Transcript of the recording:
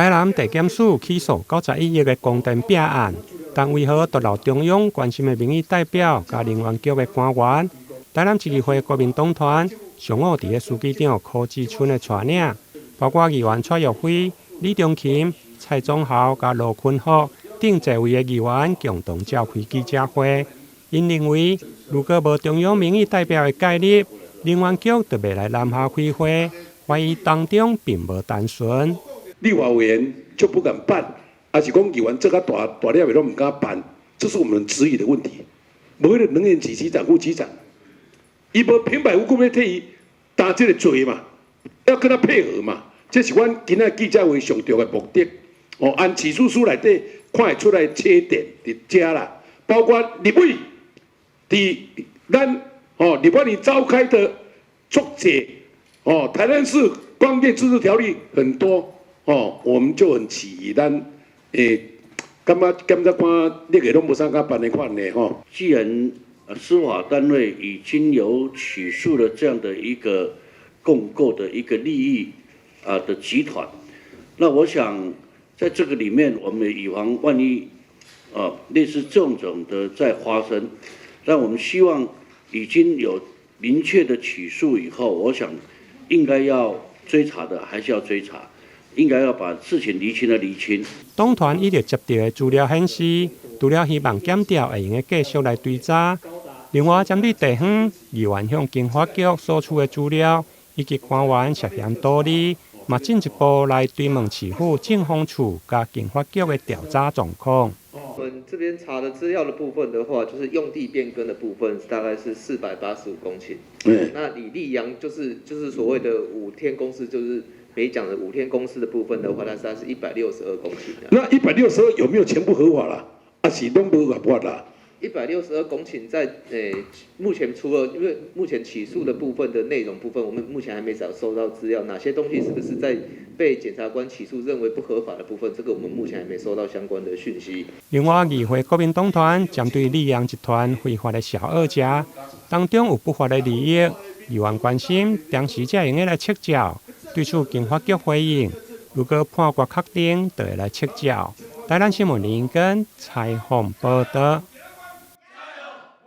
台南地檢署起訴91億的光電弊案，但為何獨留中央關心的民意代表佮能源局的官員？台南市議會國民黨團上午佇咧書記長柯志春的帶領，包括議員蔡玉輝、李中琴、蔡宗豪佮羅坤福等濟位的議員共同召開記者會。𪜶認為，如果無中央民意代表的介入，能源局就袂來南下開會，懷疑當中並無單純。立法委員就不敢辦，還是講議員這個大大粒的攏毋敢辦，這是我們質疑的問題。無彼个能源局局長、副局長，伊無平白無故欲替伊擔這个罪嘛，要跟他配合嘛，這是阮今仔記者會上重要的目的。哦，按起訴書內底看會出來缺點佇遮啦，包括立委佇咱哦立法院召開的作者哦，台南市光電自治條例很多。哦，我們就很起疑，咱感覺檢察官你個攏無啥敢辦的款的吼。既然司法單位已經有起訴了這樣的一個共構的一個利益啊的集團，那我想在這個裡面，我們以防萬一啊類似這種的再發生，那我們希望已經有明確的起訴以後，我想應該要追查的還是要追查。應該要把事情釐清的釐清。黨團一直接著的資料顯示，除了希望檢調會用得繼續來追查，另外針對地方議員向經發局索取的資料，以及官員涉嫌圖利，嘛進一步來追問市府政風處佮經發局的調查狀況。我們這邊查的資料的部分的話，就是用地變更的部分，大概是485公頃。那李立陽就是所謂的五天公司，就是沒講的五天公司的部分的話，它是162公頃。那一百六十二有沒有全部合法啦？還是攏無合法啦？162公頃在目前除了因為目前起訴的部分的內容部分，我們目前還沒找收到資料，哪些東西是不是在被檢察官起訴認為不合法的部分，這個我們目前還沒收到相關的訊息。另外，議會國民黨團針對麗陽集團非法的小二家當中有不法的利益，議員關心當時才會用來撤照。對此，經發局回應，如果判決確定，就會來撤照。台南新聞林根採訪報導。